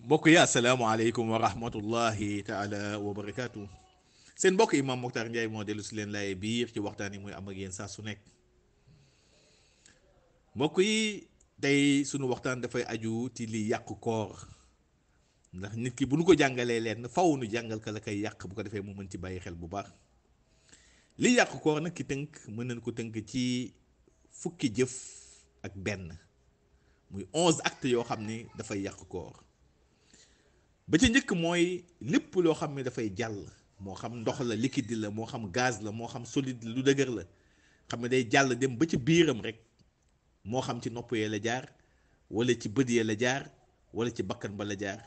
mbokk yi asalaamaaleykum wa rahmatullahi taala wa barakaatu. Seen mbokk Imam Mokhtar Ndiaye moo dellu si leen lay biir ci waxtaan yi muy am ak yéen saa su nekk. mbokk yi tey sunu waxtaan dafay aju ci li yàq koor, ndax nit ki bu nu ko jàngalee leen faw nu jàngal ka la koy yàq bu ko defee mu mën ci bàyyi xel bu baax. li yàq koor nag ki tënk mën nañ ko tënk ci fukki jëf ak benn, muy 11 actes yoo xam ni dafay yàq koor. ba ci njëkk mooy lépp loo xam ne dafay jàll, moo xam ndox la, liquide la, moo xam gaz la, moo xam solide lu dëgër la, xam ne day jàll dem ba ci biiram rek, moo xam ci nopp yee la jaar wala ci bët yee la jaar wala ci bakkan ba la jaar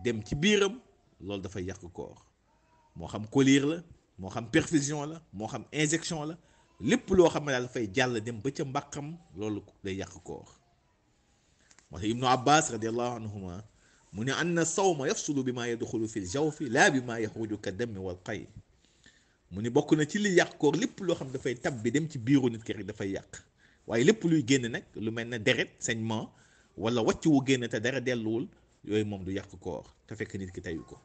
dem ci biiram, loolu dafay yàq koor. moo xam collyre la, moo xam perfusion la, moo xam injection la, lépp loo xam ne daal dafay jàll dem ba ca mbàqam, loolu day yàq koor. moo tax Ibnu Abbas radiallahu anhuma mu ne anna sawma yafsulu bi maa yadxulu fi ljawfi laa bi maa yaxruju ka dammi wal qay. mu ni bokk na ci li yàq koor lépp loo xam dafay tab bi dem ci biiru nit ki rek dafay yàq, waaye lépp luy génn nag lu mel ne deret, saignement, wala wàcc wu génn te dara delluwul, yooyu moom du yàq koor te fekk nit ki tayu ko.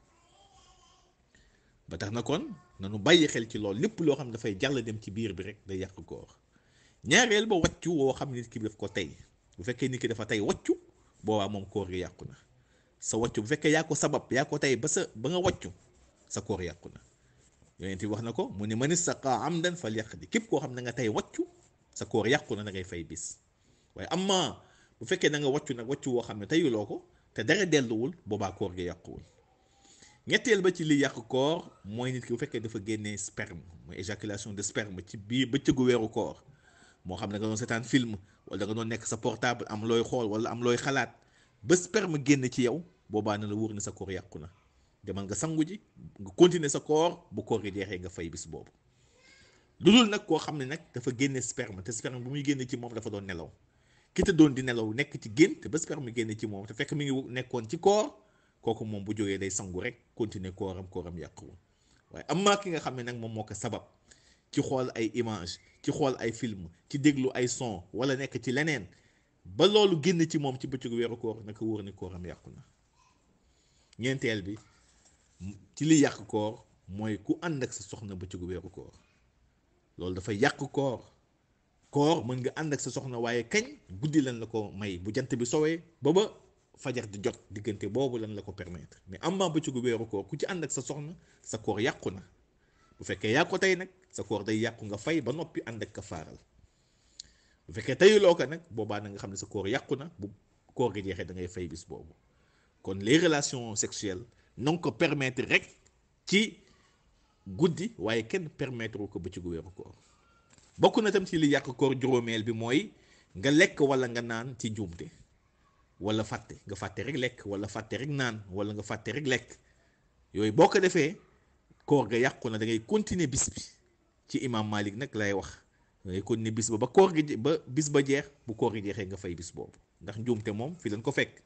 ba tax na kon nanu bàyyi xel ci loolu, lépp loo xam dafay jàll dem ci biir bi rek day yàq koor. ñaareel ba wàccu woo xam nit ki daf ko tey, bu fekkee nit ki dafa tey wàccu, boobaa moom koor gi yàqu na. sa wàccu bu fekkee yaa ko sabab, yaa ko tey ba nga wàccu, sa koor yàqu na. yonent bi wax na ko mu ne man istaqaa amdan falyaqdi, képp koo xam ne nga tey wàccu, sa koor yàqu na, da ngay fay bis. waaye amma bu fekkee da nga wàccu nag wàccu woo xam ne teyuloo ko te dara delluwul, boobaa koor gi yàquwul. ñetteel ba ci li yàq koor mooy nit ki bu fekkee dafa génnee sperme, mooy éjaculation de sperme ci biir bëccëgu weeru koor, moo xam ne nga doon seetaan film wala da nga doon nekk sa portable am looy xool wala am looy xalaat ba sperme génn ci yow, boobaa na la wóor ne sa koor yàqu na. demal nga sangu ji, nga continuer sa koor, bu koor gi jeexee nga fay bis boobu. lu dul nag koo xam ne nag dafa génne sperme te sperme bu muy génne ci moom dafa doon nelaw, ki te doon di nelaw nekk ci gént ba sperme génne ci moom te fekk mi ngi nekkoon ci koor, kooku moom bu jógee day sangu rek continuer kooram yàquwul. waaye amaa ki nga xam ne nag moom moo ko sabab ci xool ay image, ci xool ay film, ci déglu ay son wala nekk ci leneen ba loolu génn ci moom ci bëccëgu weeru koor, naka wóor ni kooram yàqu na. ñeenteel bi ci li yàq koor mooy ku ànd ak sa soxna bëccëgu weeru koor, loolu dafay yàq koor. koor mën nga ànd ak sa soxna, waaye kañ guddi lan la ko may, bu jant bi sowee ba fajar di jot, diggante boobu lan la ko permettre. mais am ma bëccëgu weeru koor ku ci ànd ak sa soxna, sa koor yàqu na. bu fekkee yaa ko tey nag, sa koor day yàqu, nga fay ba noppi ànd ak kafaaral. bu fekkee teyuloo ko nag, boobaa na nga xam ne sa koor yàqu na, bu koor gi jeexee da ngay fay bis boobu. kon les relations sexuelles na nga ko permettre rek ci guddi, waaye kenn permettre ko bëccëgu weeru koor. bokk na tam ci li yàq koor juróomeel bi mooy nga lekk wala nga naan ci njuumte, wala fàtte, nga fàtte rek lekk wala fàtte rek naan wala nga fàtte rek lekk. yooyu boo ko defee koor ga yàqu na, da ngay continuer bis bi. ci imam Malik nag lay wax, da ngay continuer bis ba koor gi ba bis ba jeex, bu koor gi jeexee nga fay bis boobu. ndax njuumte moom fi lañ ko fekk,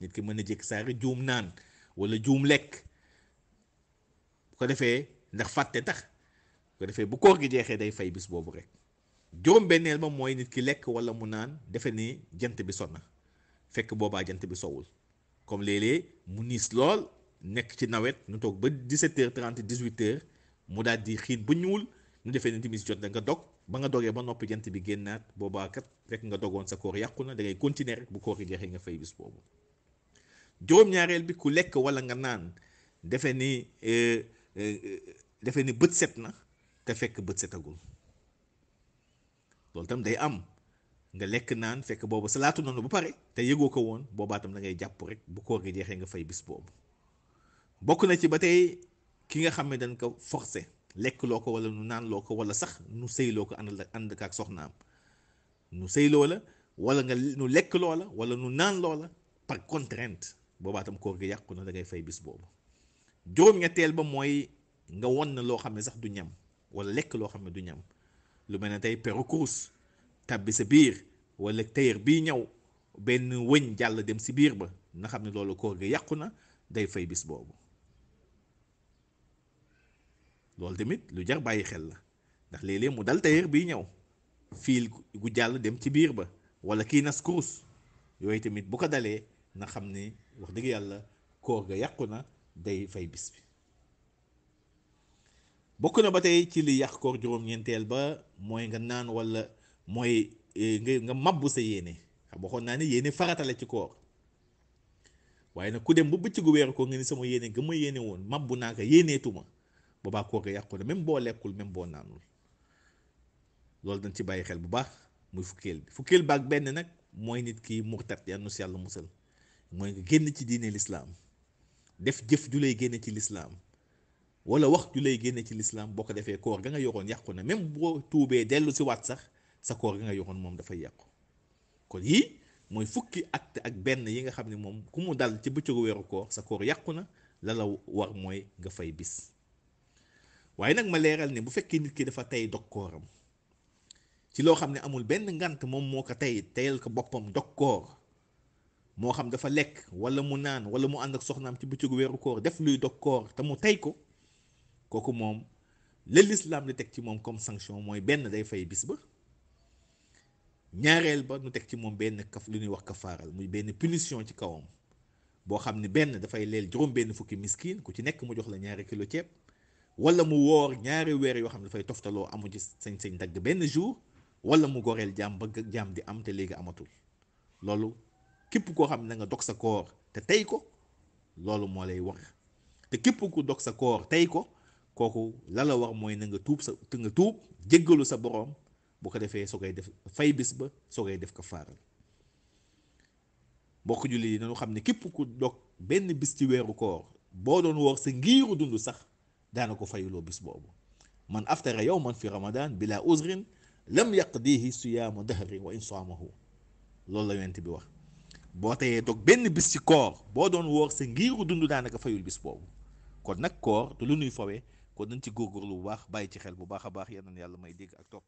nit ki mën na jékki saa rek juum naan wala juum lekk, bu ko defee ndax fàtte tax, bu ko defee bu koor gi jeexee day fay bis boobu rek. juróom-benneel ba mooy nit ki lekk wala mu naan defe ni jant bi sonna, fekk boobaa jant bi sowul. comme léeg-léeg mu niis lool, nekk ci nawet ñu toog ba 17h30 18h mu daal di xiin ba ñuul, ñu defee ne timis jot da nga dog, ba nga dogee ba noppi jant bi génnaat, boobaa kat fekk nga dogoon, sa koor yàqu na, da ngay continuer rek bu koor gi jeexee nga fay bis boobu. juróom-ñaareel bi ku lekk wala nga naan defe ni bët set na te fekk bët setagul. loolu tam day am, nga lekk naan fekk boobu salaatu noonu ba pare te yëgoo ko woon, boobaa tam da ngay jàpp rek bu koor gi jeexee nga fay bis boobu. bokk na ci ba tey ki nga xam ne dañ ko forcer, lekk loo ko wala nu naan loo ko wala sax nu sëyloo ko ànd ak soxnaam, nu sëyloo la wala nga nu lekk loola wala nu naan loola par contrainte, boobaa tam koor gi yàqu na, da ngay fay bis boobu. juróom-ñetteel ba mooy nga won na loo xam ne sax du ñam wala lekk loo xam ne du ñam, lu mel ne tey peru kurus tàbbi sa biir, wala tailleur bii ñëw benn wëñ jàll dem si biir ba, na xam ne loolu koor gi yàqu na, day fay bis boobu. loolu tamit lu jar bàyyi xel la, ndax léeg-léeg mu dal tailleur bii ñëw, fiil gu jàll dem ci biir ba, wala kii nas kurus, yooyu tamit bu ko dalee na xam ne wax dëgg yàlla koor ga yàqu na, day fay bis bi. bokk na ba tey ci li yàq koor juróom-ñeenteel ba mooy nga naan wala mooy nga mabbu sa yéene. xam waxoon naa ne yéene faratale ci koor, waaye nag ku dem ba bëccëgu weeru koor nga ni sama yéene ga ma yéene woon mabbu naa ko yéeneetuma, boobaa koor ga yàqu na, même boo lekkul même boo naanul. loolu dañ ci bàyyi xel bu baax. muy fukkeel baak benn nag mooy nit ki murtat, yal na si yàlla musal, mooy nga génn ci diine lislaam, def jëf ju lay génne ci lislaam wala wax ju lay génne ci lislaam. boo ko defee koor ga nga yoroon yàqu na, même boo tuubee dellu si waat sax sa koor ga nga yoroon moom dafay yàqu. kon yii mooy fukki acte ak benn yi nga xam ne moom ku mu dal ci bëccëgu weeru koor sa koor yàqu na, la war mooy nga fay bis. waaye nag ma leeral ne bu fekkee nit ki dafa tey dog kooram ci loo xam ne amul benn ngant, moom moo ko teyal ko boppam dog koor, moo xam dafa lekk wala mu naan wala mu ànd ak soxnaam ci bëccëgu weeru koor def luy dog koor te mu tey ko, kooku moom la lislaam di teg ci moom comme sanction mooy benn day fay bis ba, ñaareel ba nu teg ci moom benn lu ñuy wax kafaaral, muy benn punition ci kawam boo xam ne benn dafay leel juróom benn fukki miskin ku ci nekk mu jox la 2 kilo ceeb, wala mu woor 2 weer yoo xam ne dafay toftaloo amu ci sañ-sañ dagg benn jour, wala mu goreel jaam ba jaam di am te léegi amatul. loolu képp koo xam ne nga dog sa koor te tey ko, loolu moo lay war. te képp ku dog sa koor tey ko, kooku la war mooy na nga tuub jéggalu sa boroom, bu ko defee soo koy def fay bis ba, soo koy def kafaaral. mbokk julli yi nañu xam ne képp ku dog benn bis ci weeru koor, boo doon woor sa ngiiru dund sax daana ko fayuloo bis boobu. man aftara yawman fi ramadan bila uzrin lam yaqdihi siyaamu dahri wa in saamahu. loolu la yonent bi wax. boo teyee dog benn bis ci koor, boo doon woor sa ngiiru dund daanaka fayul bis boobu. kon nag koor du lu nuy fawee, kon nañ ci góorgóorlu bu baax, bàyyi ci xel bu baax a baax. yal na yàlla may dégg ak topp.